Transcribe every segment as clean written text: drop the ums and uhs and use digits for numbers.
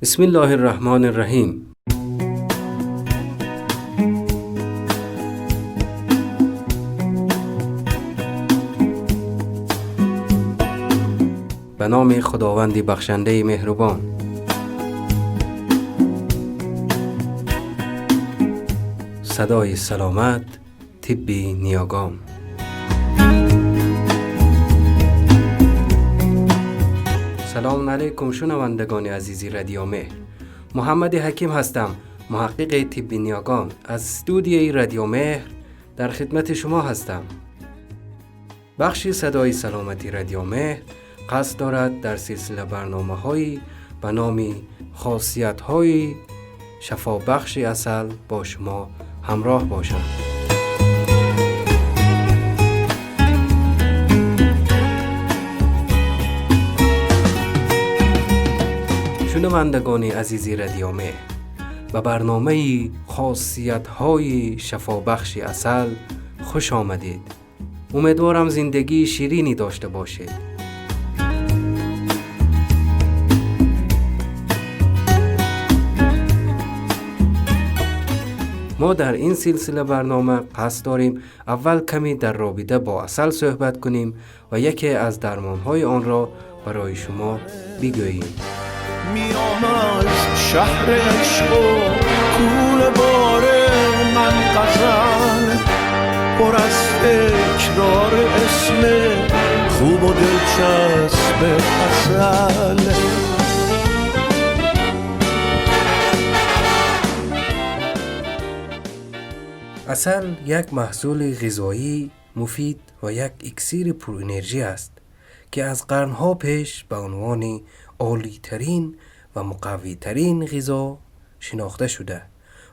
بسم الله الرحمن الرحیم. به نام خداوند بخشنده مهربان. صدای سلامت، طب نیاگان. سلام علیکم شنوندگان عزیزی رادیو مهر. محمد حکیم هستم، محقق طب نیاگان. از استودیوی رادیو مهر در خدمت شما هستم. بخش صدای سلامتی رادیو مهر قصد دارد در سلسله برنامه‌هایی به نام خاصیت‌های شفابخش عسل با شما همراه باشد. شنوندگان عزیزی رادیو مهر، به برنامه خاصیت‌های شفابخش عسل خوش آمدید. امیدوارم زندگی شیرینی داشته باشید. ما در این سلسله برنامه قصد داریم اول کمی در رابطه با عسل صحبت کنیم و یکی از درمان‌های آن را برای شما بگوییم. میام از شهر عشق و کوله بار من غزل پر از تکرار اسم خوب و دلچسب عسل. عسل یک محصول غذایی مفید و یک اکسیر پر انرژی است که از قرنها پیش به عنوان عالی‌ترین و مقوی‌ترین غذا شناخته شده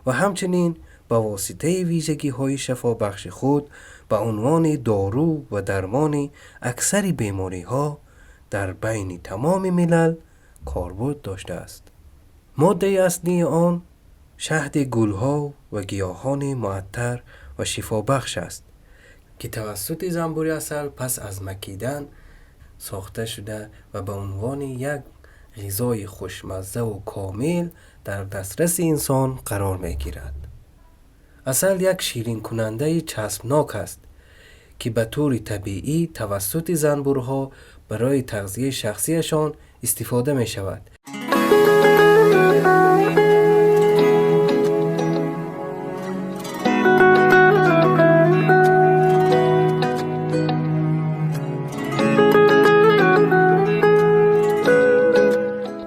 و همچنین به واسطه ویژگی‌های شفابخش خود به عنوان دارو و درمان اکثر بیماری‌ها در بین تمام ملل کاربرد داشته است. ماده اصلی آن شهد گلها و گیاهان معطر و شفابخش است که توسط زنبور عسل پس از مکیدن ساخته شده و به عنوان یک غذای خوشمزه و کامل در دسترس انسان قرار می‌گیرد. عسل یک شیرین کننده چسبناک است که به طور طبیعی توسط زنبورها برای تغذیه شخصیشان استفاده می شود.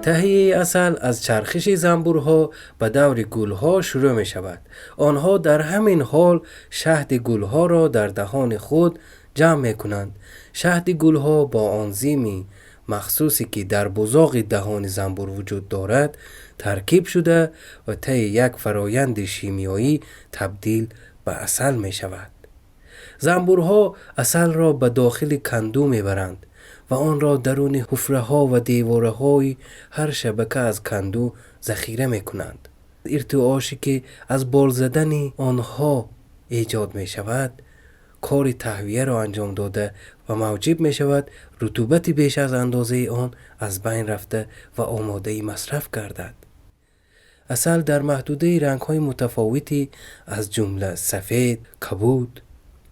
تهیه عسل از چرخش زنبورها به دور گلها شروع می شود. آنها در همین حال شهد گلها را در دهان خود جمع می کنند. شهد گلها با آنزیمی مخصوصی که در بزاق دهان زنبور وجود دارد ترکیب شده و طی یک فرایند شیمیایی تبدیل به عسل می شود. زنبورها عسل را به داخل کندو می برند و آن را درون حفره‌ها و دیواره‌های هر شبکه از کندو ذخیره می‌کنند. ارتعاشی که از بال زدن آنها ایجاد می‌شود کار تهویه را انجام داده و موجب می‌شود رطوبت بیش از اندازه آن از بین رفته و آماده مصرف گردد. عسل در محدوده رنگ‌های متفاوتی از جمله سفید، کبود،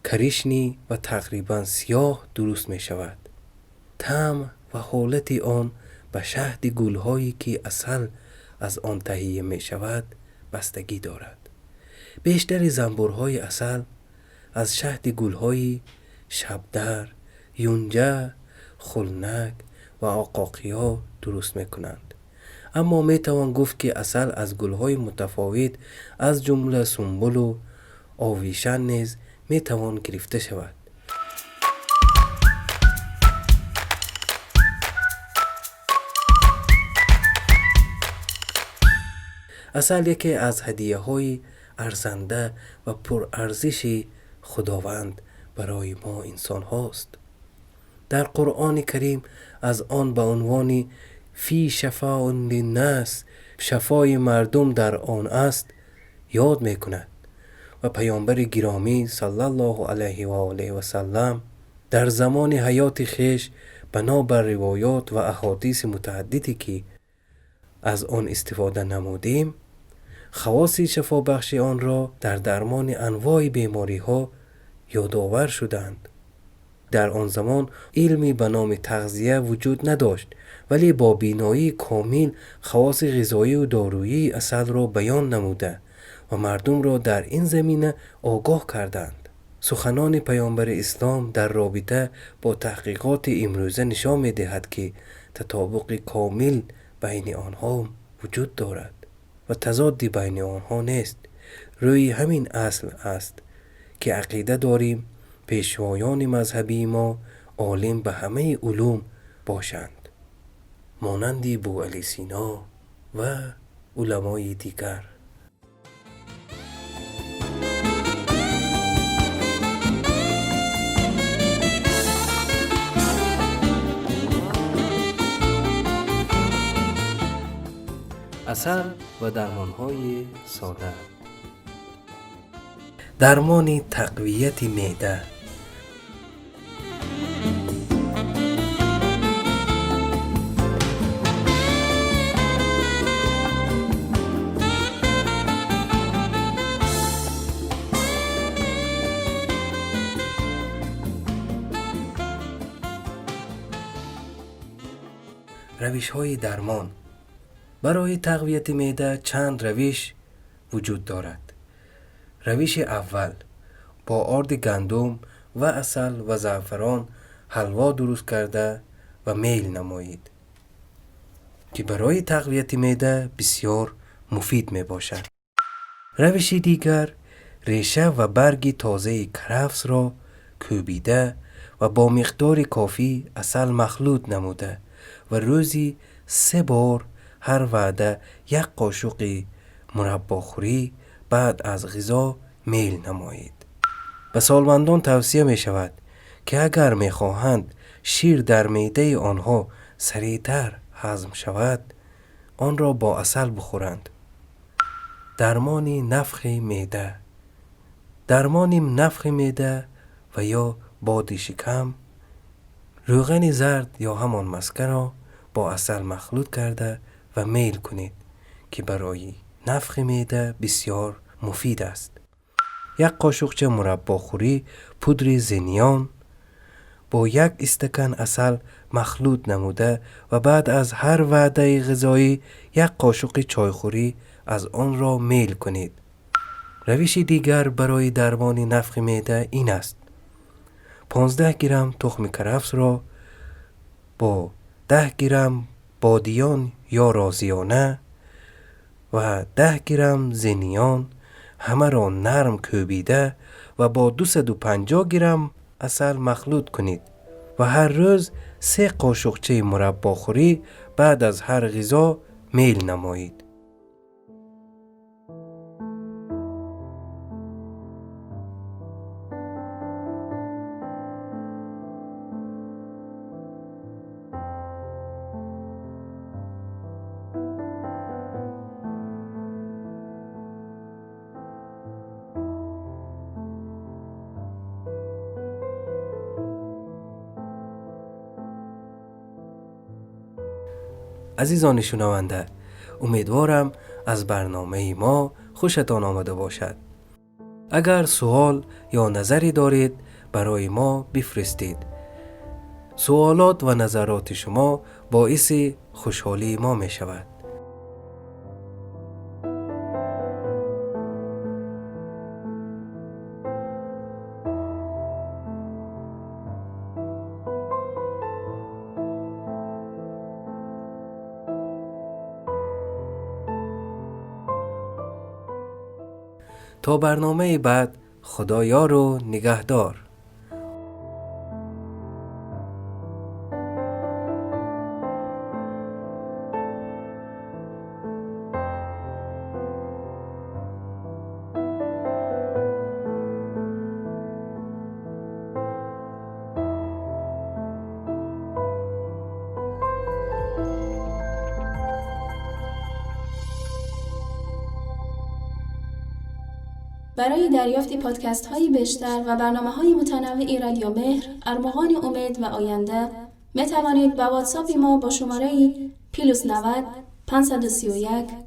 کرشنی و تقریباً سیاه درست می‌شود. طعم و حالت آن به شهد گلهایی که عسل از آن تهیه می شود بستگی دارد. بیشتر زنبورهای عسل از شهد گلهای شبدر، یونجه، خلنک و آقاقیا درست می کنند. اما می توان گفت که عسل از گلهای متفاوت از جمله سنبل و آویشن نیز می توان گرفته شود. عسل یکی از هدیه‌های ارزنده و پرارزش خداوند برای ما انسان هاست. در قرآن کریم از آن به عنوان فی شفاء للناس، شفای مردم در آن است، یاد می‌کند و پیامبر گرامی صلی الله علیه و آله و سلم در زمان حیات خویش بنابر روایات و احادیث متعددی که аз он истифода намудем, хавоси шафобахши онро дар дармони анвои бемориҳо ёдовар шуданд. Дар он замон илме ба номи тағзия вуҷуд надошт, вале бо биноии комил хавоси ғизоию доруии асалро баён намуда ва мардумро дар ин замина огоҳ карданд. Суханони паёмбари ислом дар робита бо таҳқиқоти имрӯза нишон медиҳад, ки татобиқи комил байни онҳо вуҷуд дорад ва тазодди байни онҳо нест. Рӯи ҳамин асл аст, ки ақида дорем пешвоёни мазҳабии мо олим ба ҳамаи улум бошанд, монанди Бӯали Сино ва уламои дигар. Асал ва дармонҳои сода. Дармони тақвияти меъда. Равишҳои дармон. Барои тақвияти меъда чанд равиш вуҷуд дорад. Равиши аввал: бо орди гандум ва асал ва заъфарон ҳалво дуруст карда ва мейл намоед, ки барои тақвияти меъда бисёр муфид мебошад. Равиши дигар: реша ва барги тозаи карафсро кӯбида ва бо миқдори кофӣ асал махлут намуда ва рӯзи 3 бор ҳар ваъда як қошуқи мураббохӯрӣ баъд аз ғизо мейл намоед. Ба солмандон тавсия мешавад, ки агар мехоҳанд шир дар меъдаи онҳо сариътар ҳазм шавад, онро бо асал бихӯранд. Дармони нафхи меъда. Дармони нафхи меъда ва ё боди шикам: рӯғани зард ё ҳамон маскаро бо асал махлут карда ва мейл кунед, ки барои нафхи меъда бисёр муфид аст. Як қошуқча мураббохӯрӣ пудри зениён бо як истакан асал махлут намуда ва баъд аз ҳар ваъдаи ғизоӣ як қошуқи чойхӯрӣ аз онро мейл кунед. Равиши дигар барои дармони нафхи меъда ин аст: 15 грамм тухми карафсро бо 10 грамм бодиён ё розиёна ва 10 грамм зениён ҳамаро нарм кӯбида ва бо 250 грамм асал махлут кунед ва ҳар рӯз 3 қошуқчаи мураббохӯрӣ баъд аз ҳар ғизо мейл намоед. Азизони шунаванда, умедворам аз барномаи мо хушатон омада бошад. Агар суол ё назаре доред, барои мо бифиристед. Суолот ва назароти шумо боиси хушҳолии мо мешавад. То барномаи баъд Худо ёру нигаҳдор. برای دریافت پادکست های بیشتر و برنامه های متنوع رادیو مهر، ارمغان امید و آینده می توانید با واتساپ ما با شماره +90 531.